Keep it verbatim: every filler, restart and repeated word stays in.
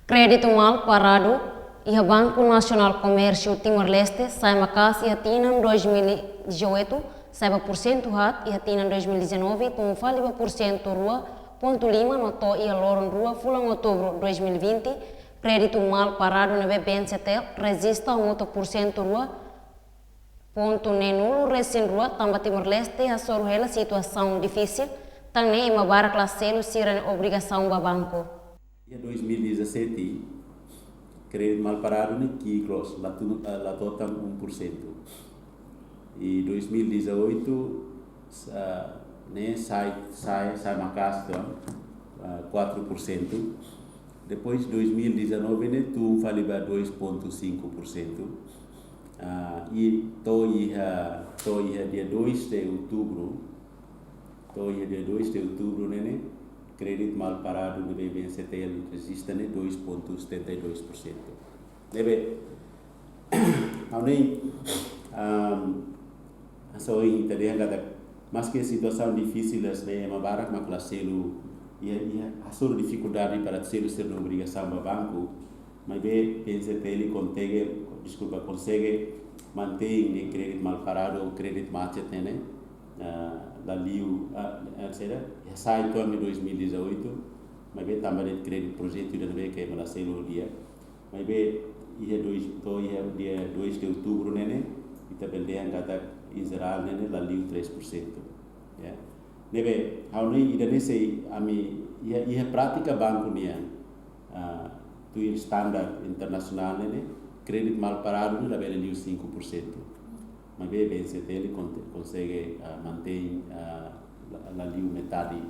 Kréditu mal paradu iha Banku Nasionál Komérsiu Timor-Leste sai maka'as iha tinan dois mil e dezoito, sai ba pursentu haat iha tinan dois mil e dezanove, tun fali ba pursentu rua pontu lima no to'o iha loron rua fulan Outubru dois mil e vinte, kréditu mal paradu ne'ebé BNCTL rejista hamutuk pursentu rua pontu neenulu resin rua, tanba Timor-Leste hasoru hela situasaun difisil, tan ne'e ema barak la selu sira-nia obrigasaun ba banku. Iha dois mil e dezassete, kréditu mal paradu ne'e ki'ik loos, la tu-, eh, la to'o tan um por cento. I dois mil e dezoito, sa-, ne'e sai, sai, sai maka'as tan, ah, quatro por cento. Depois, dois mil e dezanove ne'e tun fali ba dois ponto cinco por cento. Ah, i to'o iha, to'o iha dia dois de outubro, to'o iha dia dois de outubro ne'e, ne'e, kréditu mal paradu ne'ebé BNCTL rejista ne'e dois ponto setenta e dois por cento. Ne'ebé, ha'u hanoin, am, hanesan ohin ita dehan katak, maski situasaun difisil, mas ne'e ema barak mak la selu, iha, iha, hasoru difikuldade para selu sira-nia obrigasaun ba banku, maibé BNCTL konsege, deskulpa, konsege mantein ne'e kréditu mal paradu ou kréditu macet ne'e, ne'e, ah, la liu, ah, eh, saida, iha sai to'o iha dois mil e dezoito, maibé tanba de'it kréditu projetu ida ne'ebé ke ema la selu di'ak. Maibé iha dois, to'o iha dia dois de outubro ne'e, ne'e, ita bele dehan katak em geral ne'e, ne'e la liu três por cento. Ya. Ne'ebé, ha'u hanoin ida-ne'e sei ami iha, iha prátika banku nian, ah, tuir standar internasionál ne'e, ne'e, kréditu mal paradu ne'e labele liu cinco por cento. Maibé BNCTL konte-, konsege, ah, mantein, ah, la, la liu metade,